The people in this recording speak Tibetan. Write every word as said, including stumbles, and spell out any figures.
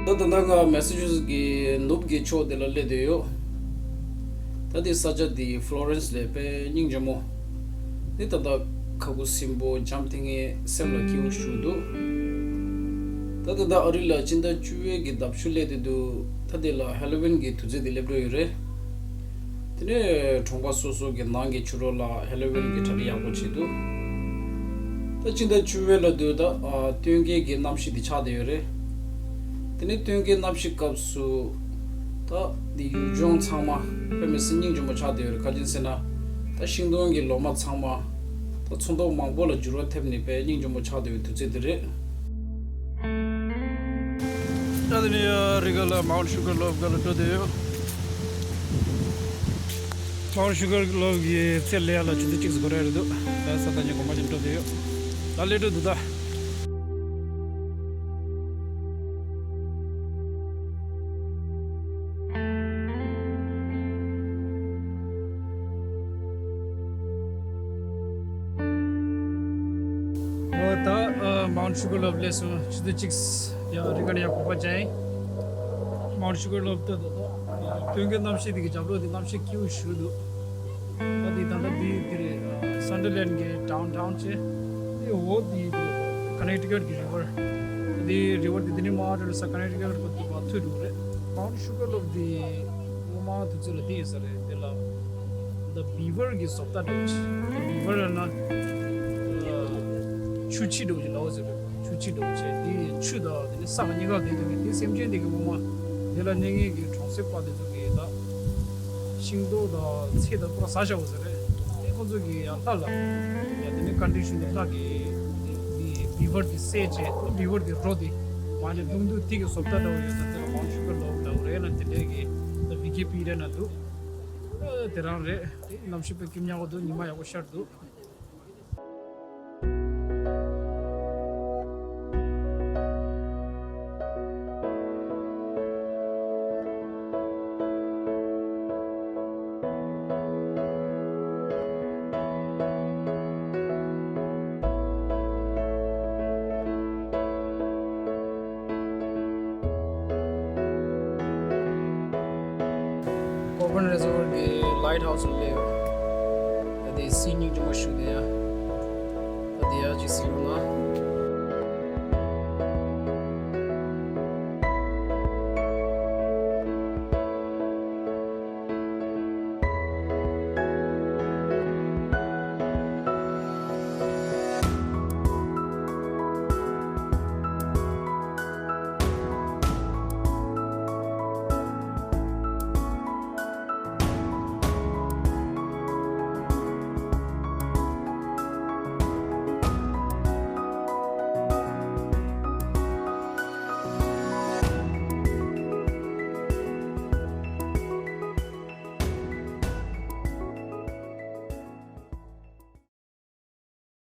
ད་ད་ལྟ་ང་མེ་ས་ཅུ་སེ་ཊི་གི་ནུབ་ཀྱི་ཕྱོགས་དེ་ལ་སླེབས་བསྡད་ཡོད། ད་དེ་ས་ཆ་དེ་ཕ་ལོ་རེན་སི་ལས་དཔེ་སྙིང་རྗེ་མོ། དེ་ད་ལྟ་ཁ་ཁུ་སིམ་པོ་འཇམ་ཐིང་ངེ་སེམས་ལ་སྐྱིད་པོ་ཞིག་འདུག་ད་ད་ལྟ་ཨ་རི་ལ་སྤྱི་ཟླ་བཅུ་པའི་གི་ཟླ་བཅུ་སླེབས་བསྡད་འདུག་ད་དེ་ལ་ཧེ་ལོ་ཝིན་གྱི་དུས་ཚོད་དེ་སླེབས་འགྲོ་ཡོད་རེད། དེ་ནས་གྲོང་པ་སོ་སོ་གི་ནང་གི་ཕྱི་རོལ་ལ་ཧེ་ལོ་ཝིན་གྱི་གྲ་སྒྲིག་ཡག་པོ་བྱས་འདུག་ད་སྤྱི་ཟླ་བཅུ་པའི་ལ་དུས་ད་ཨ་སྟོན་ཁའི་གི་གནམ་གཤིས་དེ་ཆགས་བསྡད་ཡོད་རེད། དེ་ནས་སྟོན་ཁའི་གནམ་གཤིས་སྐབས་སུ་ད་འདི་ཡུལ་ལྗོངས་ཚང་མ་དཔེ་མི་སྲིད་སྙིང་རྗེ་མོ་ཆགས་བསྡད་ཡོད་རེད། ག་རེ་ཡིན་ཟེར་ན་ད་ཤིང་སྡོང་གི་ལོ་མ་ཚང་མ་ད་ཚོན་མདོག་མང་པོ་ལ་འགྱུར་བ་ཐེབས་ནས་དཔེ་སྙིང་རྗེ་མོ་ཆགས་བསྡད་ཡོད་དུས་ཚོད་དེ་རེད། ད་དེ་ནས་རི་ག་ལ་མའུན་ཊི་ཤུ་གར་ལོབ་ག་ལ་འགྲོ་བསྡད་ཡོད། མའུན་ཊི་ཤུ་གར་ལོབ་གི་རྩེ་ལ་ཡ་ལ་ཆུ་ཚོད་གཅིག་ཙམ་འགོར་ཡ་རེད་འདུག་ད་ས་ཐག་ཉེ་གོང་མ་ཞིག་འགྲོ་བསྡད་ཡོད། ད་སླེབས་འགྲོ་འདུག་ད། འོ་ད་ཨ་མའུན་ཊི་ཤུ་གར་ལོབ་སླེབས་སོང་། ཆུ་ཚོད་གཅིག་ཡ་རི་ག་ནས་ཡ་གོ་པ་བྱས། མའུན་ཊི་ཤུ་གར་ལོབ་ད་ད་ད་སྟོན་ཁའི་གནམ་གཤིས་དེ་གི་རྒྱབ་ལོགས་དེ་གནམ་གཤིས་སྐྱིད་པོ་ཞིག་འདུག་ད་དེ་ད་ལྟ་དེ་དེ་རེད། ཨ་སན་ཌར་ལེན་ཌི་གི་ཌའུན་ཊའུན་བྱས། དེ་འོ་དེ་ཀ་ནེག་ཊི་ཀཊ་གི་རི་ཝར། དེ་རི་ཝར་དེ་དེ་ནས་མར་འགྲོ་ནས་ས་ཀ་ནེག་ཊི་ཀཊ་གི་དེ་མར་ཐུག་འགྲོ་གི་རེད། མའུན་ཊི་ཤུ་གར་ལོབ་དེ་སྔོན་མ་དུས་ཚོད་ལ་དེ་ཡོད་ས་རེད། དེ་ལ་ད་བི་བར་གི་བཟོ་ལྟ་འདྲ་བོ་ཅིག་བི་བར་ལབ་ན་ཨ་ཆུ་ཆུ་འདྲ་བོ་ཅིག་ལབ་ཟེར་རེད། ཆུ་ཆུ་འདྲ་བོ་བྱས། དེ་ཆུ་དང་དེ་ནས་ས་གཉིས་ཀ་བསྡད་འདུག་གི། དེ་སེམས་ཅན་དེ་གི་ངོ་མ་དེ་ལ་གནས་མཁན་གི་གྲོང་གསེབ་པ་དེ་ཚོ་གི་ད་ཤིང་ཏོག་དང་ཚལ་དང་པུ་ར་ཟ་བཞག་པ་ཟེར་རེད། དེ་ཁོང་ཚོ་གི་ཡང་ལྷ་ལ་ཡང་དེ་ནས་ཀོན་ཌི་ཤན་དེ་ལྷ་གི་དེ་བི་བར་དེ་བསད་བྱས། དེ་བི་བར་དེ་རོ་དེ་མ་ནས་བླུགས་འདུག་དེ་གི་བཟོ་ལྟ་འདྲ་བོ་ཡོད་ཙང་དེ་ལ་མའུན་ཊི་ཤུ་གར་ལོབ་ལབ་རེད་ན་དེ་འདྲས་གི་ད་ཝི་ཀི་པི་ཌི་ཡ་ན་འདུག་ཨ་དེ་རང་རེད། དེ་གནམ་གཤིས་དཔེ་སྐྱིད་ཉག་པོ་འདུག་ཉི་མ་ཡག་པོ་ཤར་འདུག་ཀོ་བན་རི་ཟོར་གི་ལའིཊ་ཧའུ་སི་ལ་སླེབས་ཡོད། ད་དེ་སི་སྙིང་རྗེ་མོ་ཞིག་འདུག་ཡ། ད་དེ་ཡ་ཅིག་སི་ཡོང་ང་།